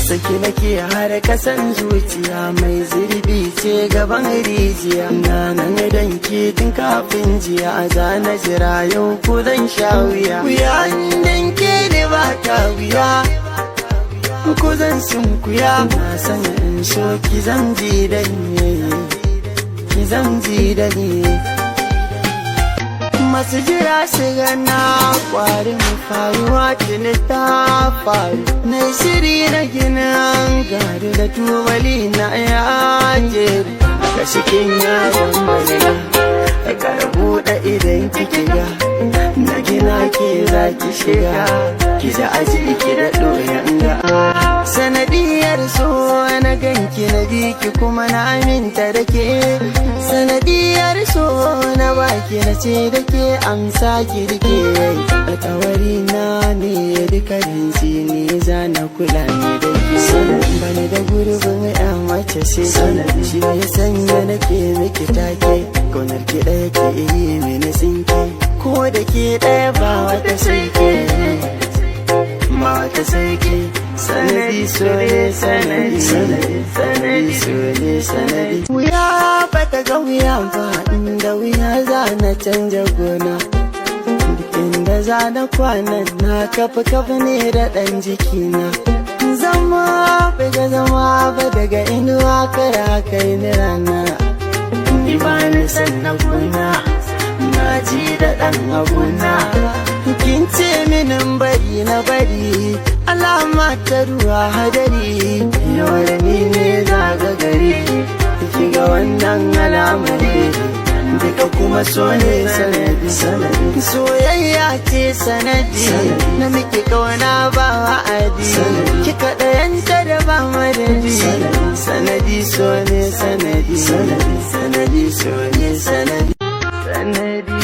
Saki nake har kasan zuciya, mai zurbi ce gaban rijiya. Na nan dan ke tun kafin jiya, za na jira yau ko zan sha wuya. Wuya dan ke ne ba ta wuya, ko zan sunkuya. Na san in so ki zan ji da ni, ki zan ji da ni. Masu jira su gana kwarin faruwa tuni ta faru. Na shiri na ginin gari da tubali na yaje ka cikin yaron marina. Kara buɗe idan kike ga na gina ke za ki shiga, ki ji aji ki da ɗoyan ga. Sanadiyar so na ganki, na biki, kuma na aminta da ke. Sanadiyar so na baki, na ce da ke amsa ki rike. Alkawari na ne duka rinsi ne, za na kula ne da ke. Bani da gurbin ya mace sai shi ya sanya nake miki take. Kaunar ki ɗaya ke yi mini tsinke, ko da ke ɗaya ba wata sai ke, ba wata sai ke. Sanadi so ne sanadi, sanadi so ne sanadi. Wuya ba ta ga wuya ba, inda wuya za na canja gona. Duk inda za na kwana na kafa kafa ne da ɗan jikina. Zama bai ga zama ba, daga inuwa kara kai ni rana. Ni ba ni san na gona, na ji da ɗan abuna. Kin ce minin bari na bari, alama ta ruwa hadari. Yau da ni ne zaga gari, ki ga wannan alamari. Duka kuma so ne sanadi, soyayya ce sanadi. Na miki kauna ba wa'adi, kika ɗayanta da ba madadi. Sanadi so ne sanadi, sanadi so ne sanadi, sanadi.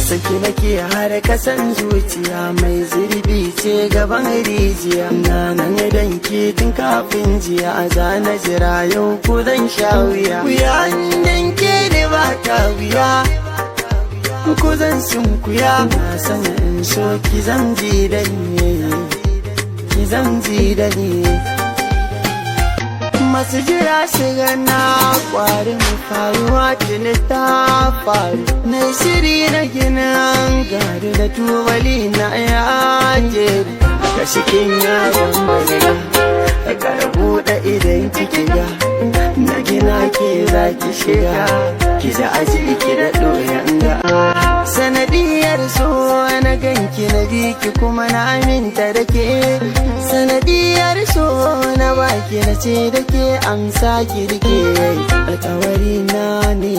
Saki nake har kasan zuciya, mai zurbi ce gaban rijiya. Na nan dan ke tun kafin jiya, za na jira yau ko zan sha wuya. Wuya dan ke ne ba ta wuya, ko zan sunkuya. Na san in so ki zan ji da ni, ki zan ji da ni. Masu jira su gana kwarin faruwa tuni ta faru. Na shiri na ginin gari da tubali na yaje ka cikin yaron marina. Kara buɗe idan kike ga na gina ke za ki shiga, ki ji aji ki da ɗoyan ga. Sanadiyar so na ganki, na biki, kuma na aminta da ke. Sanadiyar so na baki, na ce da ke amsa ki rike. Alkawari na ne.